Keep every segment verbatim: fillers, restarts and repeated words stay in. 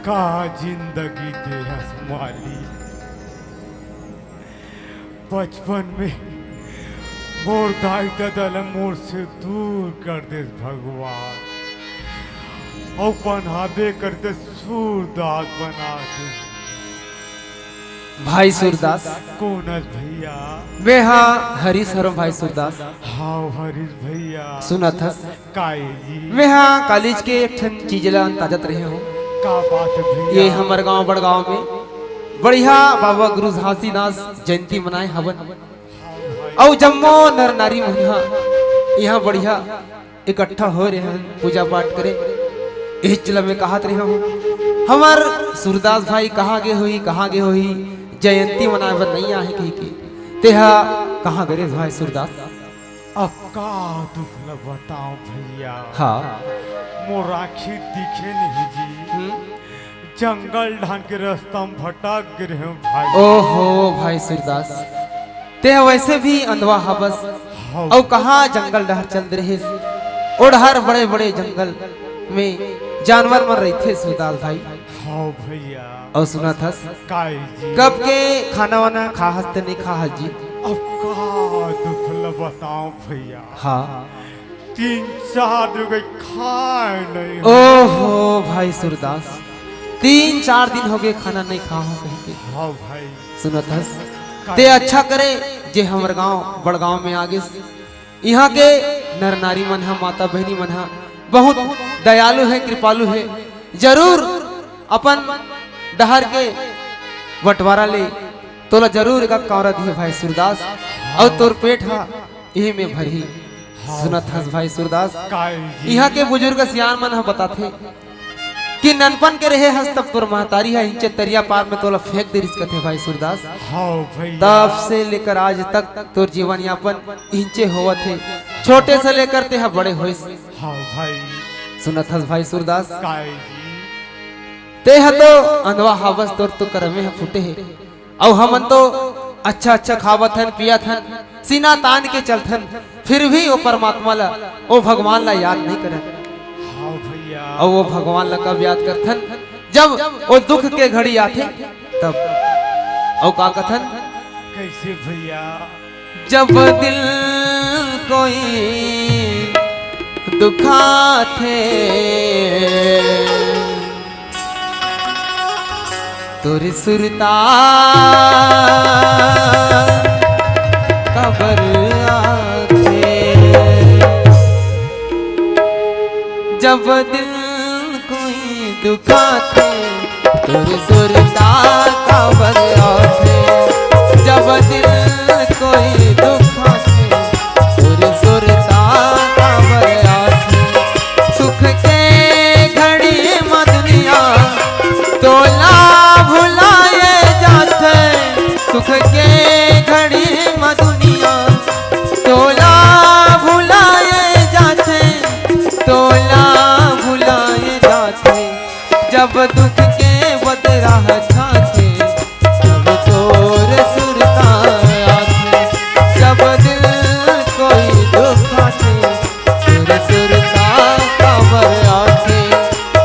का जिंदगी दे हस माली। बचपन में मोर दाई ददा ल मोर से दूर कर देस भगवान, अउ बनाबे करते सूरदास बना दे। भाई सूरदास। कोन हस भैया? मैं हा हरीश हरम भाई सूरदास। हाव हरीश भैया। सुनत हस? काय जी? मैं हा कॉलेज के एक ठन चीज ला अंताजत रहे हों। का बात है भैया? ये हमर गांव बड़गांव में बढ़िया बाबा गुरु घासीदास जयंती मनाए हवन। अउ जम्मो नर नारी मन हा इहां बढ़िया इकट्ठा होय रहे हन, पूजा पाठ करे। इही चीज ला मैं कहत रहे हों, हमर सूरदास भाई कहां गे होही, कहां गे होही, जयंती मनाए बर नइ आहे कहिके। तेहा कहां गे रे भाई सूरदास? अब का दुख ल बताओं भैया। हाँ। मोर आँखी दिखे नहीं जी। हम्म। जंगल ढांड के रास्ता में भटक गे रहेंव भाई। ओहो भाई सूरदास, तेहा वैसे भी अंधवा हवस। हाँ। अउ कहाँ जंगल डहर चल दे रहिस? ओ डहर बड़े-बड़े जंगल में जानवर मन रहिथे सूरदास भाई। हाँ भैया। अउ सुनत हस? काय जी? कब के खाना वाना खा हस ते नइ खा हस जी? अब का दुख ल बताओं भैया। हाँ। तीन चार दिन हो गे खाए नइ हों। ओहो भाई सूरदास, तीन चार दिन हो गे खाना नइ खा हों कहिके। हाँ भाई। सुनत हस? काय? ते अच्छा करे जे हमर गांव बड़गांव में आ गेस। इहाँ के नर नारी मन ह, माता बहिनी मन ह बहुत दयालु हे, कृपालु हे। जरूर अपन डहर के बंटवारा ले तोला जरूर एक कौरा दिही भाई सूरदास, अउ तोर पेट ह इही में भरही। हाँ सुनत हस भाई सूरदास, काय जी? इहाँ के बुजुर्ग सियान मन ह बताथे कि ननपन के रहे हस तब तोर महतारी ह इहिंचे तरिया पार में तोला फेंक दे रिहिस कथे भाई सूरदास। हाँ भैया। तब से लेकर आज तक तोर जीवन यापन इहिंचे होवत हे, छोटे से लेकर तेहा बड़े होइस। हाँ भाई। सुनत हस भाई सूरदास? काय जी? तेहा तो अंधवा हवस, तोर तो करमे ह फूटे हे। अउ हमन तो अच्छा अच्छा खावत हन, पियत हन, सीना तान के चलथन, फिर भी ओ परमात्मा ला, ओ भगवान ला याद नइ करन। हाँ भैया। अउ ओ भगवान ला कब याद करथन? जब ओ दुख के घड़ी आथे तब। अउ का कथन? कैसे भैया? जब दिल कोई दुखाथे, तोर सुरता काबर आथे। जब दिल कोई दुखाथे, तोर सुरता काबर आथे। जब दिल कोई दुखाथे, तोर सुरता काबर आथे। सुख के घड़ी म दुनिया तोला भुलाए जाथे। सुख के घड़ी म दुनिया तोला भुलाए जाथे, तोला भुलाए जाथे। जब दुख के बदरा ह छाथे, तब तोर सुरता आथे। जब दिल कोई दुखाथे, तोर सुरता काबर आथे,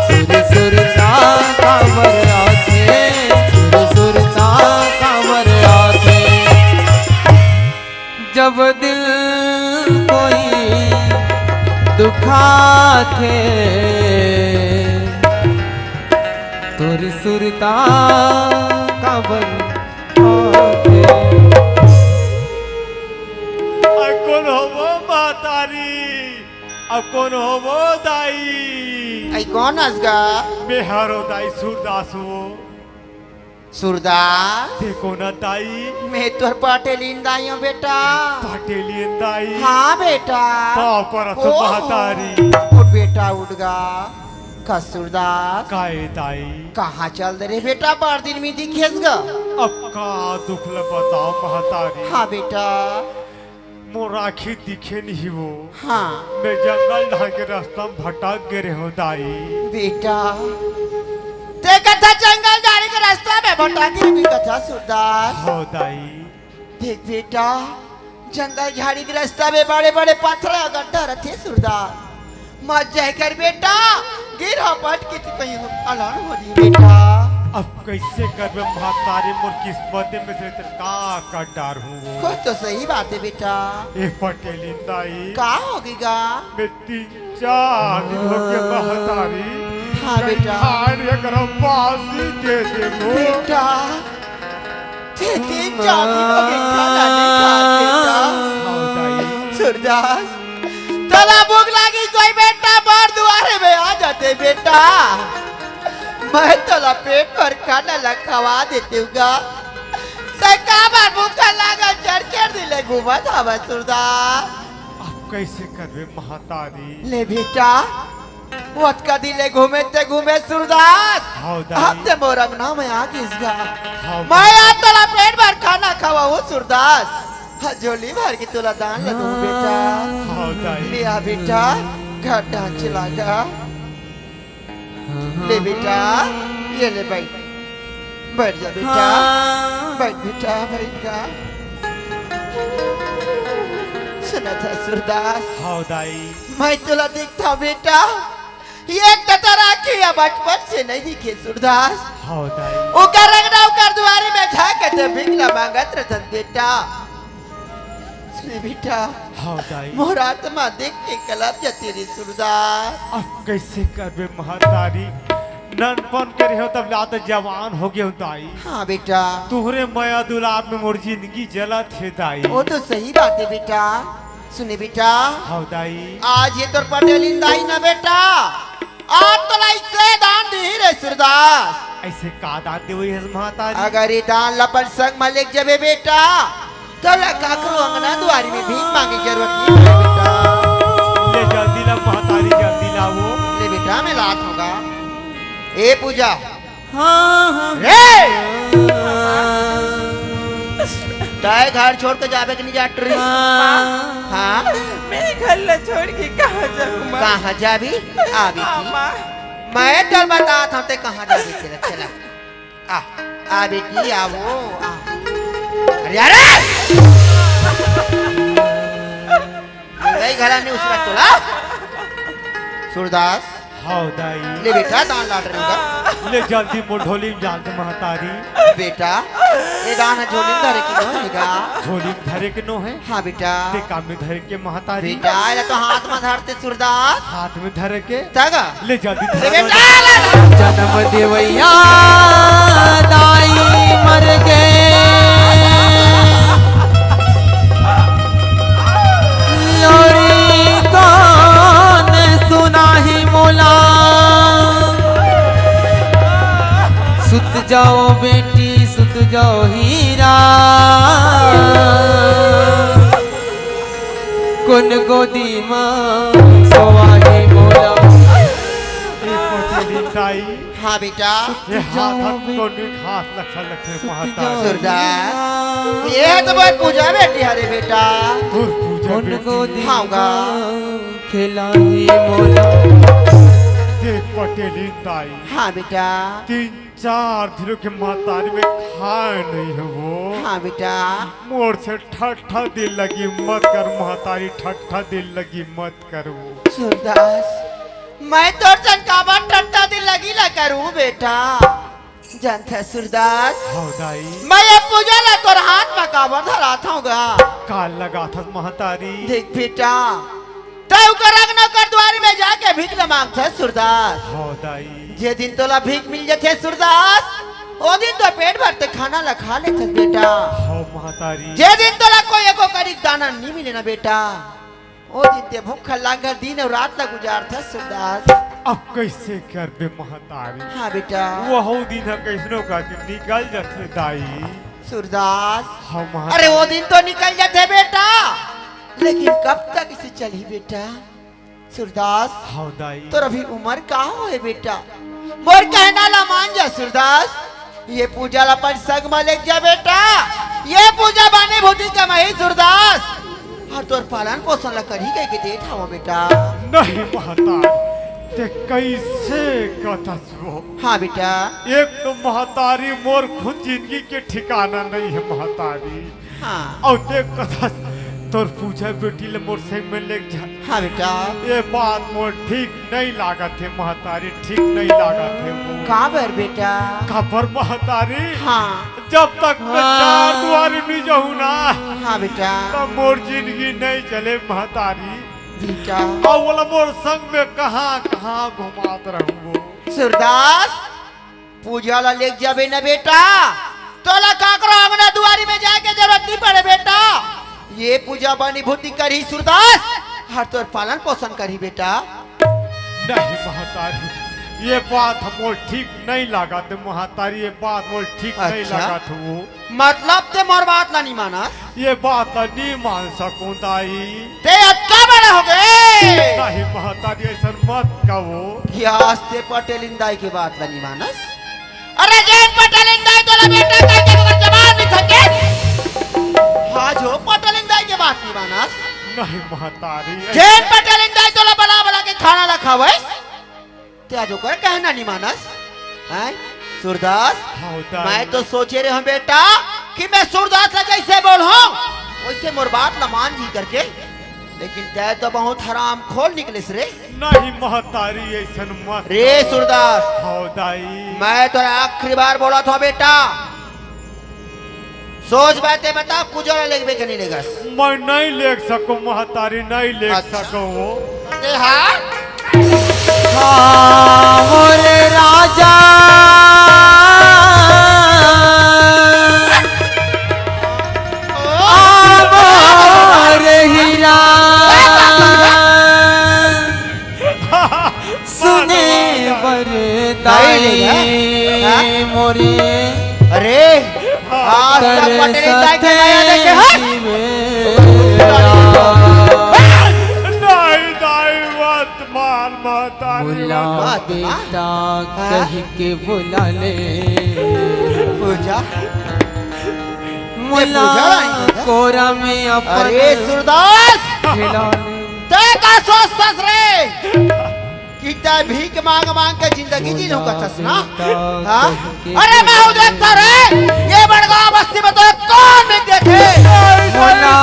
तोर सुरता काबर आथे, तोर सुरता काबर आथे। जब दिल कोई दुखाथे, तोर सुरता काबर आथे। अउ कोन हवो महतारी, अउ कोन हवो दाई? अई कोन अस गा? मैं हरों दाई सूरदास हों। सूरदास। ते कोन अस दाई? मैं तोर पटेलिन दाई हों बेटा। पटेलिन दाई? हाँ बेटा। पाँव परत हों महतारी। उठ बेटा, उठ गा। का सूरदास? काय दाई? कहाँ चल दे रहे बेटा, बड़ दिन में दिखेस गा? अब का दुख ल बताओं महतारी। हाँ बेटा। मोर आँखी दिखे नहीं वो। हाँ। मैं जंगल ढांड के रास्ता में भटक गे रहेंव दाई। बेटा, ते कथा जंगल झाड़ी के रास्ता में भटक गे रहेंव कथा सूरदास। हो दाई। देख बेटा, जंगल झाड़ी के रास्ता में बड़े-बड़े पथरा गड्ढा रथे सूरदास। मत जाए कर बेटा, गिर हा पट के तू कहीं हो, अलान हो जी बेटा। अब कइसे करबे महतारी, मोर किस्मत में से तेरे का कर डार हूँ वो। कुछ तो सही बात है बेटा। ए पटेलिन दाई। का होगे गा? मैं तीन चार दिन होगे महतारी। हाँ बेटा। खान एकरा बासी दे दे वो। बेटा, ते तीन चार दिन होगे खाना नहीं खा बेटा। हाँ दाई। सूरदास, तोला भूख लागिस होही बेटा, मोर दुआरे में आ जाते बेटा, मैं तोला पेट भर खाना ला खवा देते हूँ गा। ते काबर भूखा लागा चढ़ चढ़ दिले घूमत हवा सूरदास। अब कइसे करबे महतारी? ले बेटा, ओतका दिन ले घूमे ते घूमे सूरदास। हाँ दाई। अब ते मोर अंगना में आ गिस गा। हाँ मैं दाई। आज तोला पेट भर खाना खवाहूँ सूरदास। हाँ, झोली भर के तोला दान ला दूँ बेटा। हाँ दाई। ले आ बेटा, घर डांच लागा। ले बेटा, ये ले बैठ। बैठ जा बेटा। हाँ। बैठ बेटा, बैठ जा। सुनत हस सूरदास। हाँ दाई। मैं तोला देखत हँव बेटा, एक तो तोर आँखी ह बचपन से नइ दिखे सूरदास। हाँ दाई। ओकर अंगना ओकर दुआरी में जाके ते भीख ला मांगत रहथस बेटा। सुने बेटा, हाँ दाई। मोर आत्मा देख के कलप जाथे रे सूरदास। अब कइसे करबे महतारी, ननपन के रहेंव तब ले आज जवान हो गेंव दाई। हाँ बेटा। तुँहरे मया दुलार में मोर जिनगी जलत हे दाई। वो तो सही बात हे बेटा। सुने बेटा। हाँ दाई। आज ये तोर पटेलिन दाई ना बेटा, आज तोला अइसे दान दिही रे सूरदास। अइसे का दान देवइस महतारी? अगर ये दान ला अपन संग म लेके जाबे बेटा, तोला काकरो अंगना दुआरी में भीख मांगे के जरूरत नइ पड़े बेटा। ले जल्दी ला महतारी, जल्दी ला वो। ले बेटा, मैं लात हँव गा। ए पूजा, हाँ, हाँ। रे! तैं घर छोड़ के जाबे कि नइ जात रहिस? हाँ। हाँ? मैं घर ला छोड़ के कहाँ जाहूँ माँ? कहाँ जाबे? आ बेटी। हाँ, माँ। मैं तोला बतात हँव, तैं कहाँ जाबे, चला, चला। आ, आ बेटी, आ वो, आ। अरे, अरे! मुरई घला नइ उसरत तोला। सूरदास। हाँ दाई। ले बेटा, दान लात रहेंव गा। ले जल्दी मोर झोली में डाल दे महतारी। बेटा, ये दान ह झोली में धरे के नोहे गा। झोली में धरे के नोहे? हाँ बेटा। ते का में धरे के महतारी? बेटा, एला तो हाथ में धरते सूरदास। हाथ में धरे के? तगा। ले जल्दी ले धर। बेटा, ले, ले। जनम देवइया दाई मर गे, लोरी कोन सुनाही मोला। सुत जाओ बेटी, सुत जाओ हीरा, कोन गोदी मा सोवाही मोला। ए पटेलिन दाई। हाँ बेटा। ये हाथ, हाथ कोन घास लखा लखे महतारी। सूरदास, ये तो मोर पूजा बेटी हरे बेटा। तोर पूजा बेटी। हाँ गा। खेलाही मोला। देख पटेलिन दाई। हाँ बेटा। तीन चार दिन होगे महतारी मैं खाए नइ हँव वो। हाँ बेटा। मोर से ठट्ठा दिल लगी मत कर महतारी, ठट्ठा दिल लगी मत कर वो। सूरदास, मैं तोर सन काबर ठट्ठा दिल लगी ला करूँ बेटा? जानथस सूरदास, हाँ दाई। मैं ये पूजा ला तोर हाथ म काबर धरात हँव गा? का लगाथस महतारी? देख बेटा, तैं ओकर अंगना ओकर दुआरी में जाके भीख ल मांगथस सूरदास। हाँ दाई। जे दिन तोला भीख मिल जाथे सूरदास, ओ दिन तो पेट भर ते खाना ल खा लेथस बेटा। हाँ महतारी। जे दिन तोला कोई एको कनिक दाना नइ मिले ना बेटा, ओ दिन ते भूखा लांगल दिन अउ रात ल गुजारथस सूरदास। अब कइसे करबे महतारी? हाँ बेटा। वहू दिन ह कइसनो करके निकल जाथे दाई। सूरदास। हाँ महतारी। अरे ओ दिन तो निकल जाथे बेटा, लेकिन कब तक अइसे चलही बेटा? सूरदास। हाँ दाई। तोर अभी उमर का होए बेटा? मोर कहना ला मान जा सूरदास। ये पूजा ला अपन संग म लेके जा बेटा। ये पूजा बानी भूती कमाही सूरदास। अउ तोर पालन पोषण ला करही कहिके देत हवँ बेटा। नहीं महतारी, ते कइसे कथस वो? हाँ बेटा। एक तो महतारी मोर खुद जिनगी के ठिकाना नइ हे महतारी। हाँ। अउ ते कथस तोर पूजा बेटी ल मोर संग में लेग जा। हाँ बेटा। ये बात मोर ठीक नहीं लागत हे महतारी, ठीक नहीं लागत हे वो। काबर बेटा? काबर महतारी? हाँ। जब तक मैं हाँ। चार दुवारी में जाहूँ ना, हाँ बेटा। तब मोर जिंदगी नहीं चले महतारी। बेटा। अउ ओला मोर संग में कहाँ कहाँ घुमात रहूँ वो। सूरदास, पूजा ला लेग जाबे न बेटा, तोला काकरो अंगना दुवारी में जाए के जरूरत नहीं पड़े बेटा। ये पूजा बनी भूती करही सूरदास, अउ तोर पालन पोषण करही बेटा। नहीं महतारी, ये बात मोर ठीक नहीं लागत हे महतारी, ये बात मोर ठीक नहीं अच्छा। लागत हे वो। मतलब ते मोर बात ला नहीं मानस? ये बात ला नहीं मान सकूं दाई। ते अतका बड़ा हो गए। नहीं महतारी, ऐसन मत कहो। कि आज ते पटेलिन दाई के बात ला नहीं मानस? अरे जेन पटेलिन दाई तोला बेटा कह के ओकर जवाब नहीं थके। हाँ जो पटेलिन दाई के बात नहीं मानस। नहीं महतारी, जेन पटेलिन दाई तोला बला बला के खाना ला खावस। ते आज ओकर कहना नहीं मानस? हैं? सूरदास, हाँ, दाई। मैं तो सोचे रहे हूँ बेटा कि मैं सूरदास ला जैसे बोलहूँ, वैसे मोर बात ला मान जी करके। लेकिन तै तो बहुत हरामखोर निकलिस रे। नहीं महतारी, ऐसन मत रे कहो। सूरदास, हाँ, दाई। मैं तोला आखिरी बार बोलत हूँ बेटा, सोच बाते बता, पूजा ला लेगबे के नहीं लेगस? मैं नहीं लेग सकूं महतारी, नहीं लेग अच्छा। सकूं वो। अरे हाँ? हाँ, मोरे राजा। ओ। आ मोरे हीरा। सुने बर दाई मोरे। अरे, आज का पटेल दाई के मया देखे, हाँ? नहीं, दाई, मत मार, महतारी, बुला मत। बेटा हाँ? कह के बुला ले। पूजा? मुला पूजा आई है? कोरा में अपन अरे, सूरदास! खिला ले। तै का सोचथस रे? कि तै भीख मांग मांग के जिंदगी जी लूं कथस ना? हाँ? अरे मैं हूँ देखता रे, ये बड़गांव बस्ती में तो कौन भीख देथे? मोला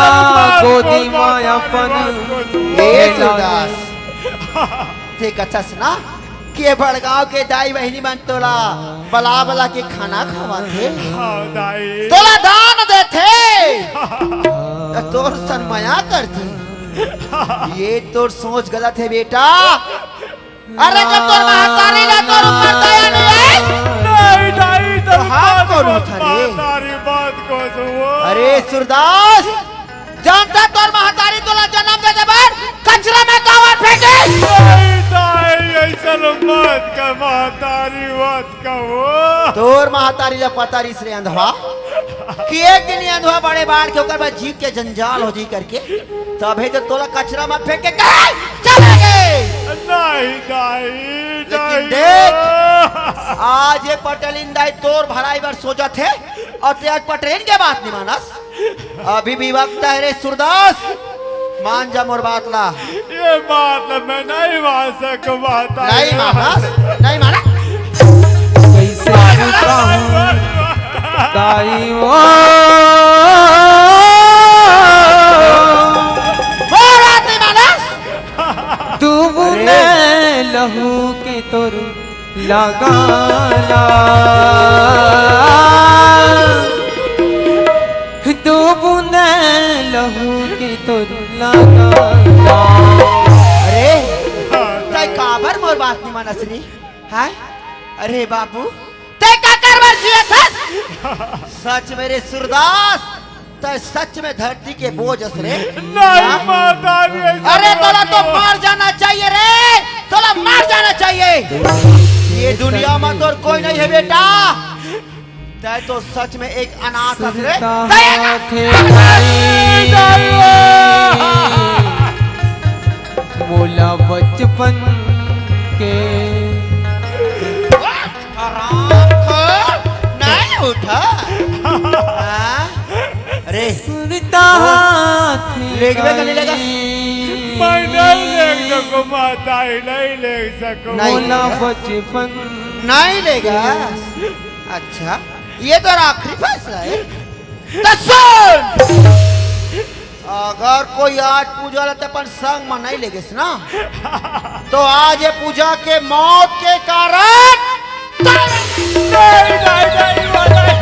गोदी माँ अपन ए सूरदास, ते कथस ना कि ये बड़गांव के दाई बहिनी मन तोला बला बला के खाना खवाथे, हाँ, दाई। तोला दान देथे, त तोर सन मया करथे। ये तोर सोच गलत हे बेटा। अरे, जब तोर महतारी ला तोर ऊपर दया नहीं है, नहीं, नहीं, तो हाँ, कौन होता रे? महतारी बात को सुनो। अरे, सूरदास, जानता तोर महतारी तोला जन्म दे देबर कचरा में काबर फेंके? नहीं, नहीं, ऐसा मत कर, महतारी मत कहो। तोर महतारी ला पता रिस रे अंधवा, कि एक दिन ये अंधवा बड़े बाढ़ के ओकर बाद जीव के जंजाल हो जी करके, तभे तो तोला कचरा में फेंक के कहे, चले गए। नहीं, दाई, लेकिन नहीं। देख, आज ये पटेलिन दाई तोर भलाई बर सोचत हे, अउ ते आज पटेलिन के बात नहीं मानस। अभी भी वक्त है रे सूरदास, मान जा मोर बात ला। ये बात ला मैं नहीं मान सकूं, महतारी। नहीं मानस, नहीं माना। कैसे बताऊं दाई वो। मोर बात नहीं मानस। तू अरे। मैं लहू के तोर लगाला, दो बूंद लहू के तोर लगाला। अरे, तै काबर मोर बात नहीं मानस रे? हाय? अरे बाबू, तै काकर बर जियत हस? सच में रे सूरदास, तै सच में धरती के बोझ अस रे। नहीं, हाँ? महतारी, ऐसा अरे, मत तोला तो कहो। मर जाना चाहिए रे, तोला मर जाना चाहिए। ये दुनिया में तोर कोई नहीं है बेटा, तै तो सच में एक अनाथ अस रे। तै एक थे भाई, मोला बचपन के हरामखोर, नहीं उठा। हाँ? अरे, सुनता ओ, थे लेगबे का नहीं लेगा? मैं नहीं लेग सकूं, महतारी, नहीं लेग सकूं। नहीं मोला लेगा। बचपन नहीं लेगा। अच्छा, ये तो आखिरी फैसला है। तो सुन। अगर कोई आज पूजा ला ते अपन संग म नहीं लेगेस ना, तो आज ये पूजा के मौत के कारण नहीं, नहीं, नहीं, वो नहीं।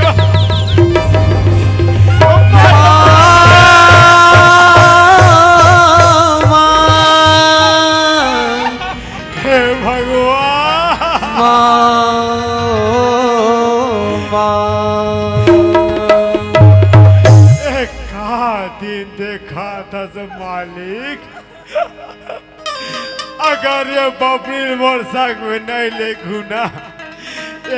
हे भगवान। माँ, माँ। ए, का दिन देखाथस मालिक। अगर ये बबरी मोर संग में नहीं लेगहू ना,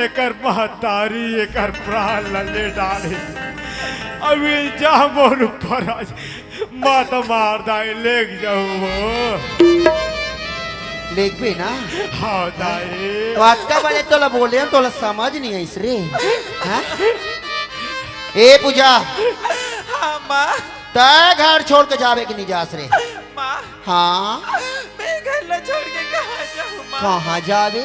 एकर महतारी एकर प्राण ला ले डारही। अब इल्जाम मोर ऊपर आज मत मार दाई, लेग जाहूँ वो। लेगबे ना? हाँ दाई। तो अतका बने तोला बोले हँव, तोला समझ नहीं आइस रे। हाँ? ए पूजा। हाँ माँ। तैं घर छोड़ के जाबे कि नहीं जास रे? माँ। हाँ। मैं घर ला छोड़ के कहाँ जाहूँ माँ? कहाँ जाबे?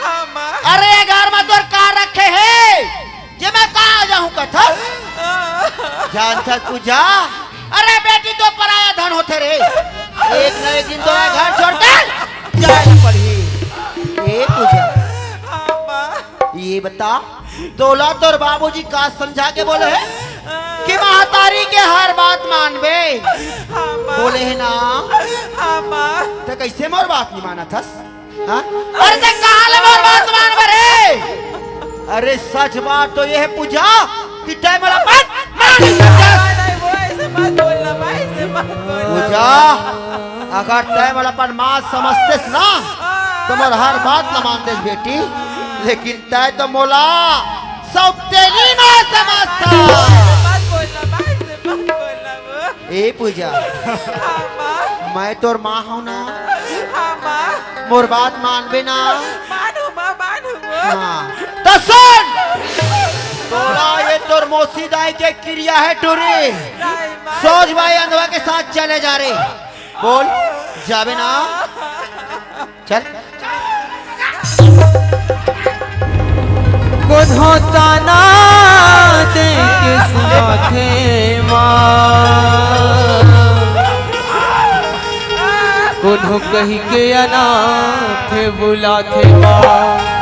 हाँ माँ। अरे घर में तोर का रखे हे, जे मैं कहाँ जाहूँ कथस? जानथस पूजा, अरे बेटी तो पराया धन होथे रे, एक न एक दिन तो ये घर छोड़ के जाए ला पड़ही। ए पूजा, हाँ माँ। ये बता, तोला तोर बाबूजी का समझा के बोले हे कि महतारी के हर बात मानबे? हाँ माँ। बोले हे ना? हाँ माँ। त कैसे मोर बात नहीं मानथस? हाँ? अरे ते कहाँ ले मोर बात मानबे रे? अरे सच बात तो ये हे पूजा कि तैं मोला अपन माँ नहीं समझस। नहीं, नहीं, वो ऐसे मत बोलना भाई, ऐसे मत बोलना। पूजा, अगर तैं मोला अपन माँ समझतेस ना, तो मोर हर बात न मानतेस बेटी, लेकिन तैं तो मोला सौतेली माँ समझथस। मत बोलना भाई, ऐसे मत बोलना वो। ए पूजा, हाँ माँ। मैं तोर माँ हँव ना? हाँ माँ। मोर बात मानबे ना? मानहूँ माँ, मानहूँ वो। हाँ। त सुन, तोला ये तोर मौसी दाई के किरिया हे टूरी। नहीं माँ। सोझ भाई अंधवा के साथ चले जा रे। बोल, जाबे ना? चल। कोनो ताना दे के सुनाथे माँ, कोनो कहि के अनाथ बुलाथे माँ।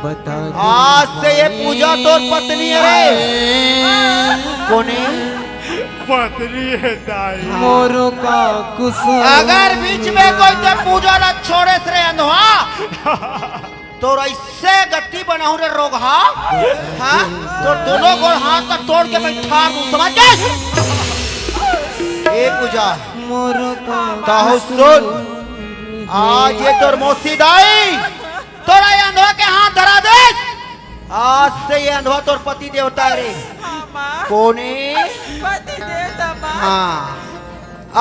बता दे आज से ये पूजा तोर पत्नी हे रे। कोने? पत्नी हे दाई। मोरो का कसूर। अगर बीच में कोई ते पूजा ला छोड़ेस रे अंधवा, तोर ऐसे गति बनाहूँ रे रोगहा, हाँ? तोर दोनों गोड़ हाथ ला तोड़ के मैं ठार दूँ, समझ गे? ए पूजा, मोरो का तहु सुन, आज ये तोर मौसी दाई, तोला ये अंधवा के हाथ धरा देस, आज से ये अंधवा तोर पति देवता हे रे। हाँ, माँ। कोने? पति देवता, माँ। हाँ,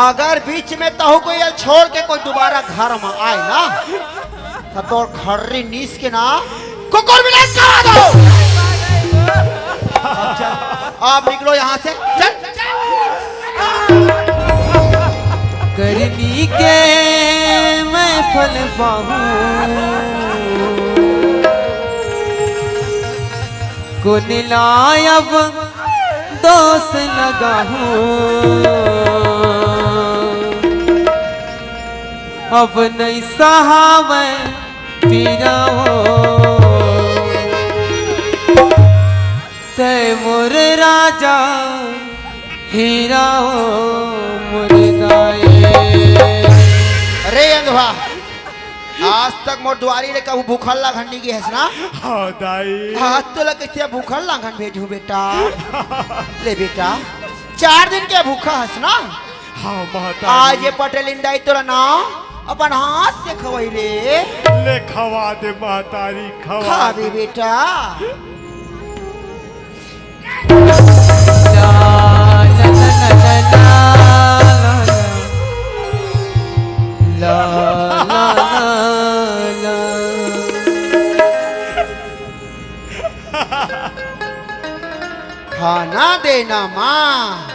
अगर बीच में तहु कोई ल छोड़ के कोई दोबारा घर में आए ना, त तोर खर्री नीस के ना कुकुर बिलाई खवा दूँ। अब चल, अब निकलो यहाँ से, चल। करनी के मैं फल पाहूँ, कोन ला अब दोष लगाहूँ। अब नहीं सहावै पीरा हो, तै मोर राजा हीरा हो मोर दाई। अरे अंधवा, आज तक मोर दुआरी ले कभू भूखल लांघन नहीं गे हस ना? हाँ दाई। आज तोला कैसे भूखल लांघन भेजहूँ बेटा? ले बेटा, चार दिन के भूखा हस ना? हाँ महतारी। आज ये पटेलिन दाई तोला ना अपन हाथ से खवाई रे। ले खवा दे महतारी, खवा खा दे। दे बेटा। ला, ला, ला। खाना देना माँ,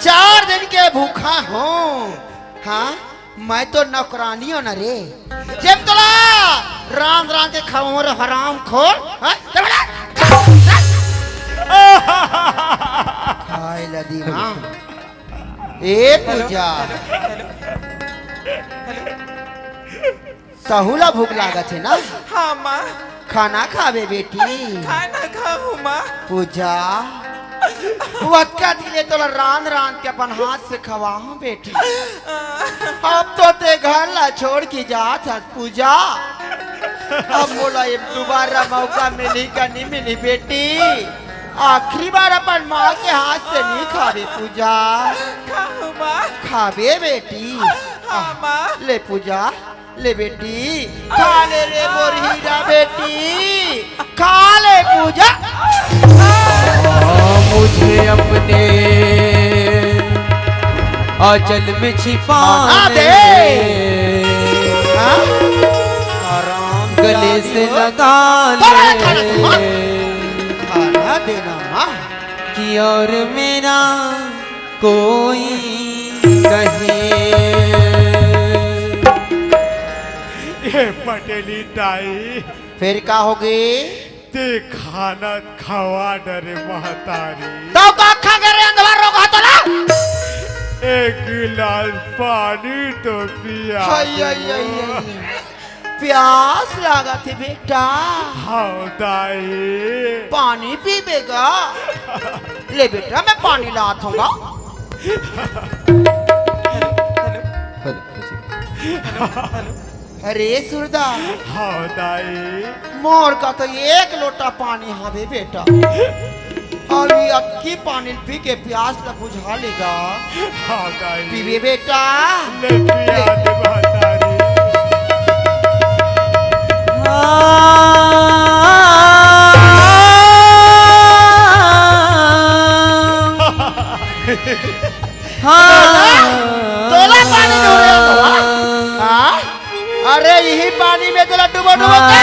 चार दिन के भूखा हँव। हाँ, मैं तो नौकरानी हँव ना रे, जेब तोला रांध रांध के खवाहूँ रे हरामखोर। हाँ? चल बेटा। खाए ला दादी माँ, ए पूजा, तहू ला भूख लागत हे ना? हाँ माँ। खाना खाबे बेटी? खाना खाहूँ माँ। पूजा, वो अतका दिन ले तोला रांध रांध के अपन हाथ से खवाहूँ बेटी। अब तो ते घर ला छोड़ के जात हस पूजा। अब मोला ये दोबारा मौका मिली का नहीं मिली बेटी? आखिरी बार अपन माँ के हाथ से नहीं खाबे पूजा। खाहूँ माँ। खाबे बेटी। हाँ माँ। ले पूजा, ले बेटी, खा ले रे मोर हीरा बेटी, खा ले पूजा। मुझे अपने आंचल में छिपा बना दे। हाँ? गले से लगा ले। खाना देना माँ। कि और मेरा कोई नहीं। ये पटेली ताई। फिर का होगे? ते खाना खवा डरे महतारी। तो का खा के रे अंधवा रोग हतो ना? एक गिलास पानी तो पिया हाय, हाय, दे। हाय, हाय। प्यास लागत हे बेटा। हाँ दाई। पानी पीबे गा? ले बेटा, मैं पानी लात हूँ गा। अरे सुरदा। हाँ दाई। मोर का तो एक लोटा पानी हवे बेटा। अभी अक्की पानी पी के प्यास ला बुझा लेगा। हाँ दाई। पीबे बेटा। ले पिया दे महतारी। हाँ। तोला पानी ढूंढ रहे हो, हाँ? हाँ? अरे यही पानी में तोला डुबो डुबो के।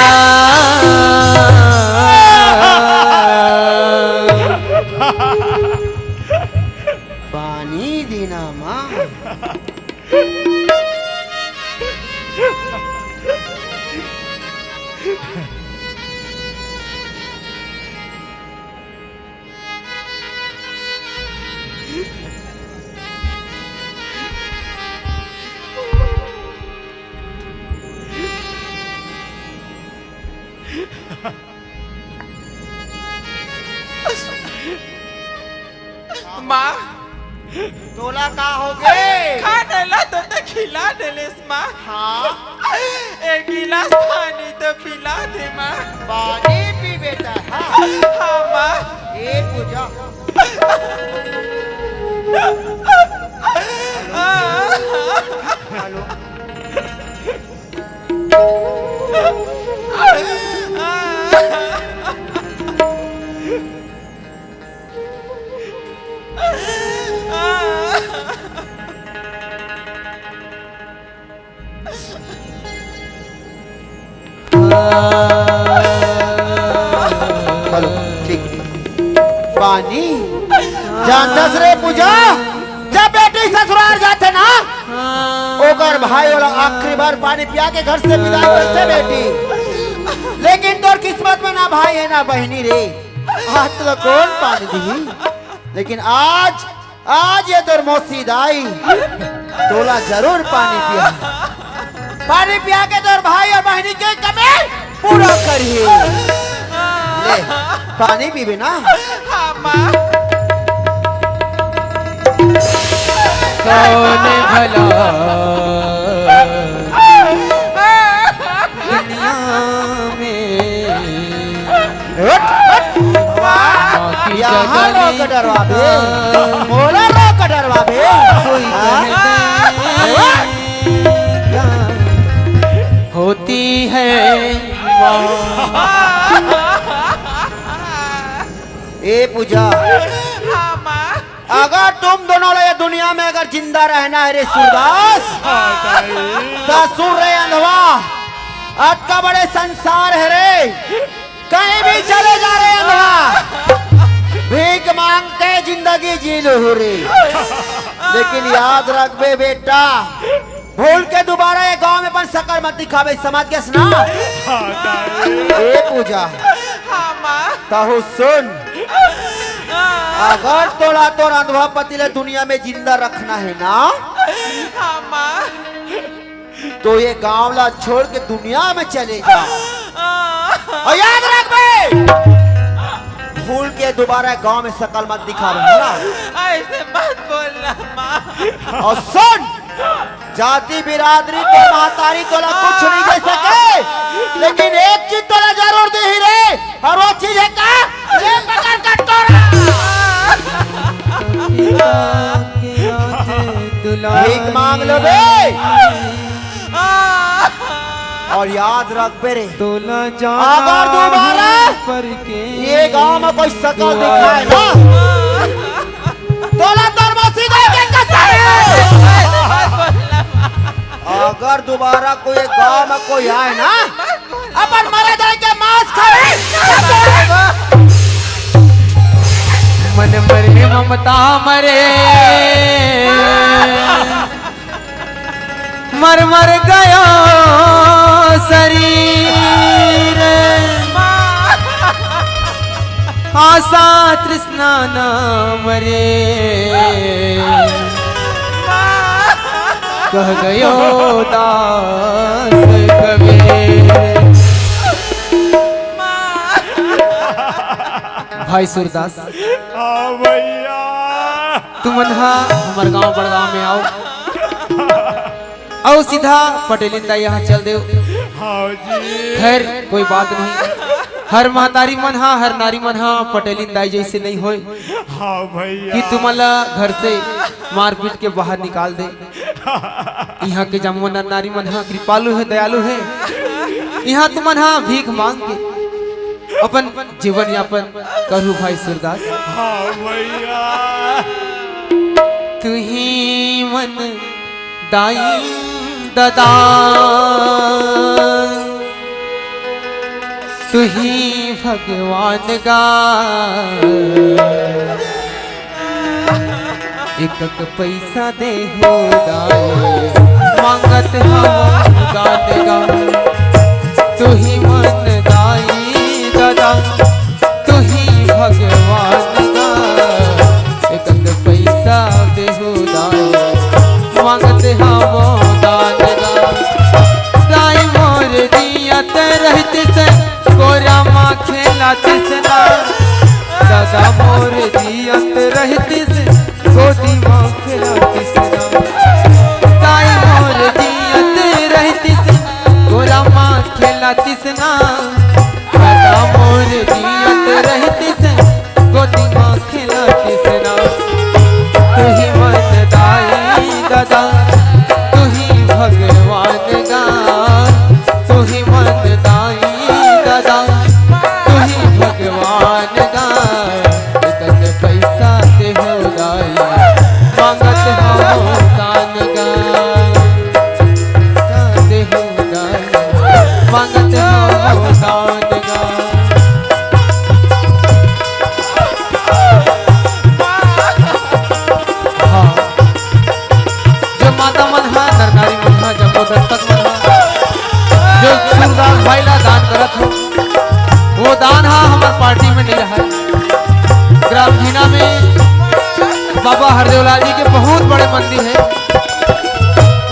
पानी देना माँ। माँ। तोला का होगे? खाना ला तो ते खिला देलेस माँ। हाँ। एक गिलास पानी तो पिला दे माँ। पानी पी बेटा, हाँ। हाँ माँ। ए पूजा। हेलो। हेलो, ठीक। पानी? जानथस रे पूजा, जब बेटी ससुराल जाथे ना, ओकर भाई ओला आखिरी बार पानी पिया के घर से विदाई करथे बेटी। लेकिन तोर किस्मत में ना भाई हे ना बहिनी रे, आज तोला कौन पानी दिही? लेकिन आज आज ये तोर मौसी दाई तोला जरूर पानी पिया, पानी पिया के तोर भाई और बहिनी के कमी पूरा करही। ले, पानी पीबे ना? हाँ, माँ। कौन भला दुनिया में हट, हट। वाह। बाकी यहाँ जगह रोक नहीं डरवाबे। था। मोला रोक डरवाबे। कोई हाँ? कह दे होती है। ए पूजा, हाँ, माँ। अगर तुम दोनों ला ये दुनिया में अगर जिंदा रहना है रे सूरदास, हाँ, दाई। तो सुन रे अंधवा, अतका बड़े संसार है रे, कहीं भी चले जा रे अंधवा, भीख मांग के जिंदगी जी लो रे। लेकिन याद रखबे बेटा, भूल के दोबारा ये गांव में अपन शक्कर मत दिखाबे, समझ गेस ना? हाँ, दाई। ए पूजा, हाँ, माँ। तहु सुन, अगर तोला तोर अंधवा पति ला दुनिया में जिंदा रखना हे ना, हाँ माँ। तो ये गांव ला छोड़ के दुनिया में चले जा। और याद रख बे, भूल के दोबारा गांव में शकल मत दिखाबे, है ना? ऐसे मत बोलना माँ। और सुन, जाति बिरादरी के महतारी तोला कुछ नहीं दे सके, लेकिन एक चीज तोला जरूर देही रे, और वो चीज है का? ये पकड़ कटोरा। भीख मांग लो बे। और याद रख बे रे, अगर दोबारा ये गांव में कोई शकल दिखाए ना, तोला तोर मौसी दे के कसम है। अगर दोबारा कोई गांव में कोई आए ना, अपन मरे जाए के मांस खाए। मन मरे ममता मरे, मर मर गयो शरीर, आशा तृष्णा ना मरे, कह गयो दास कबीर। भाई सूरदास, हाँ भैया। तुमन हा हमर गांव बड़गांव में आओ, अउ सीधा पटेलिन दाई यहाँ चल देव। हाँ जी। खैर, कोई बात नहीं। हर महतारी मन हा, हर नारी मन हा पटेलिन दाई जैसे नहीं होय हाँ भैया। कि तुमन ला घर से मारपीट के बाहर निकाल दे। यहाँ के जम्मो नर नारी मन हा कृपालु है, दयालु है। यहाँ तुमन हा भीख मांग के अपन जीवन यापन करू भाई सूरदास। हाँ भैया। तुही मन दाई ददा, तुही भगवान गा। एक एक पैसा देहू दाई, मांगत हवं दान गा। तुही मन दाई ददा, तुही भगवान गा। एक एक पैसा देहू दाई, मांगत हवं दान गा। दाई मोर जियत रहतिस, कोरा मा खेलतिस ना। दादा मोर जियत रहतिस, गोदी मा खेलतिस ना। दाई मोर जियत रहतिस, कोरा मा खेलतिस ना। दादा मोर जियत रहतिस, गोदी मा खेलतिस ना। तुही मन दाई ददा, तुही भगवान गा। तुही मन दाई ददा, तुही भगवान गा। एक एक पैसा देहू दाई, मांगत हवं दान गा। पैसा देहू दाई, मांगत हवं दान गा। हाँ। जो माता मन हा, नरनारी मन हा, जम्मो दर्शक मन हा, जो सूरदास भाई ला दान करत हो, वो दान हा हमर पार्टी में नहीं रहा। ग्राम घीना में बाबा हरदेवलाल जी के बहुत बड़े मंदिर है,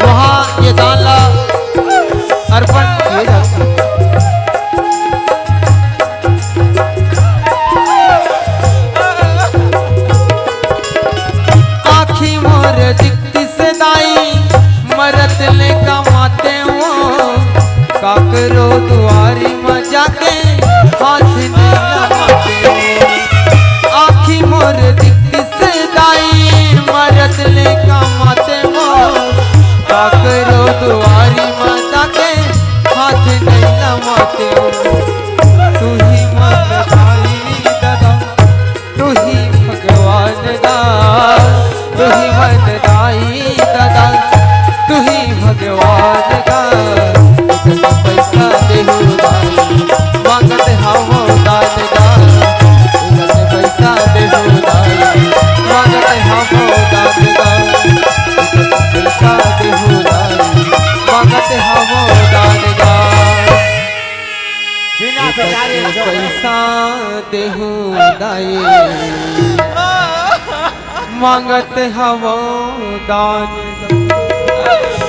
वहाँ ये दान ला अर्पण किए जाते हैं। आँखी मोर दिखतिस दाई, मरत ले कमातेंव, काकरो दुआरी म जाके हाथ नइ लमातेंव। आँखी मोर दिखतिस दाई, मरत ले कमातेंव, काकरो दुआरी म जाके हाथ नइ लमातेंव। तुही मन दाई ददा, तुही भगवान गा, तुही मन दाई ददा, तुही भगवान गा। एक एक पैसा देहू दाई, मांगत हवं दान गा। एक एक पैसा देहू दाई, मांगत हवं दान गा। एक एक पैसा देहू दाई, मांगत हवं दान गा। बिना बेचारे एक एक पैसा देहू दाई। मांगत हवो दान।